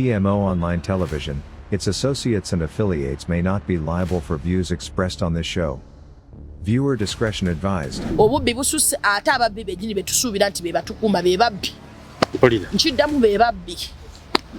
TMO Online Television, its associates and affiliates may not be liable for views expressed on this show. Viewer discretion advised. Obubbi bususse, ate ababbi bennyini betusuubira nti be batukuuma be babbi. Mpulira. Nkiddamu, be babbi.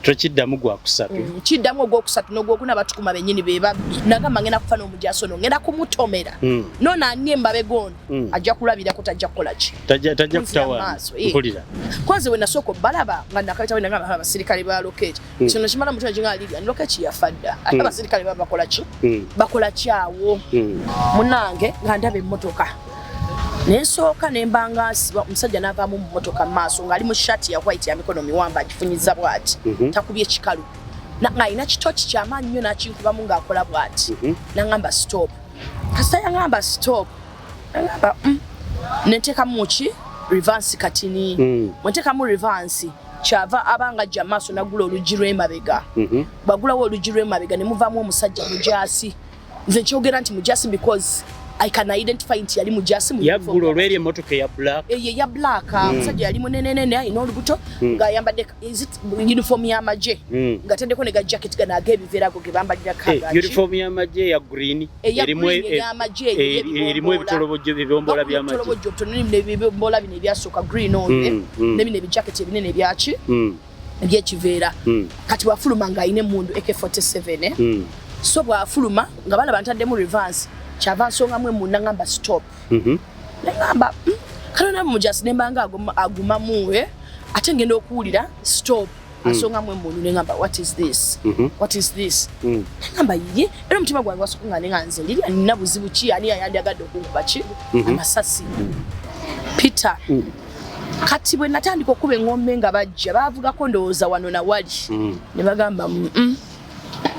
Tokiddamu gwakusatu. Kiddamu ogwokusatu n'ogwokuna, batukuuma bennyini be babbi. Nagamba ngenda kufa n'omujaasi ono, ngenda kumutomera. Nono ani emabega ono ajja kulabirako, tajja kukola ki? Tajja Kunzira kutawaana. maaso, eh. Mpulira. Kwanze we nasooka obbalaba nga nakayitawo, nagamba abasirikale ba Lokech. Kino kimala mutwe ginga Lilian Lokech yafa dda, ate abasirikale baba bakola ki? Bakola kyawo? Munange, nga ndaba emmotoka nensooka nembanga nsiba omusajja n'avaamu mu mmotoka mu maaso ng'ali mu shaati ya white ya mikono miwanvu, agifunyiza bw'ati. Takubye ekikalu, ng'alina kitoki kyamaanyi nnyo, n'akinkubamu ng'akola bw'ati. N'aŋŋamba, "Stop." Kasita yaŋŋamba, "Stop," naŋŋamba, Nenteekamu ki? Reverse katini. Bwe nteekamu reverse, kyava abanga ajja maaso nagula oluggi lw'emabega. Bwagulawo oluggi lw'emabega ne muvaamu omusajja mujaasi. Nze nkyogera nti mujaasi because I can identify nti yali mujaasi mu Yaggula olweri emmotoka eya black? Eyo eya black. Omusajja yali munenenene, alina olubuto, ng'ayambadde, is it uniform y'amagye? Nga teddeko ne ga jacket gano ag'ebiveera ago ge bambalirako. Eh, agaki? Uniform y'amagye eya green? Eya Erimu green, ey'amagye eyo, erimu ey'ebibombola. Ebitolobojjo, ebibombola by'amagye. Ebitolobojjo obutono n'ebibombola bino ebyasooka, green oyo, ne bino ebijaketi ebinene ebyaki? Ebyekiveera. Kati bwafuluma ng'alina emmundu AK47, eh? So bwafuluma nga balaba ntaddemu reverse, kyava nsongamu emmundu, nagamba, "Stop." Nagamba, kale nawe mujasi." Nembanga agumamu, eh? Ate ngenda okuwulira, "Stop." Asongamu emmundu, nengamba, "What is this? What is this?" Nagamba, "Ye." Era omutima gwange wasooka nga nenga nze liri nina buzibu ki? Ani yayandyagadde okunkuba ki amasasi, Peter? Kati bwe natandika okuba eŋŋombe nga bajja baavugako, ndowooza wano nawali. Ne bagamba,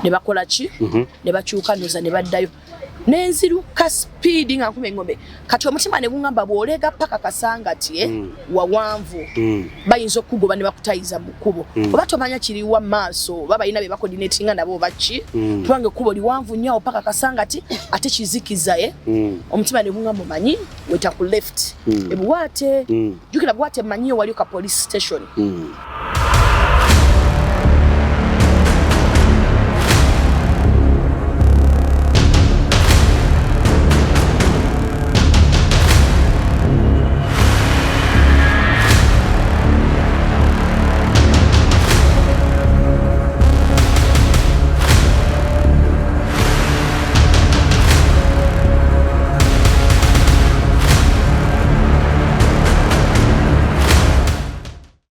Ne bakola ki? Ne bakyuka, ndowooza ne baddayo. Nenziruka speed nga nkuba eŋŋombe. Kati omutima ne guŋŋamba, bw'oleega paka Kasangati, eh, wawanvu, bayinza okukugoba ne bakutayiza mu kkubo, oba tomanya kiriwa mu maaso, oba balina be bacoordinatinga nabo oba ki, kubanga ekkubo liwanvu nnyo awo paka Kasangati, ate kizikiza, eh. Omutima ne guŋŋamba, omanyi weta ku left ebuwaate. Jjukira Buwaate mmanyiyo, waliyo ka police station.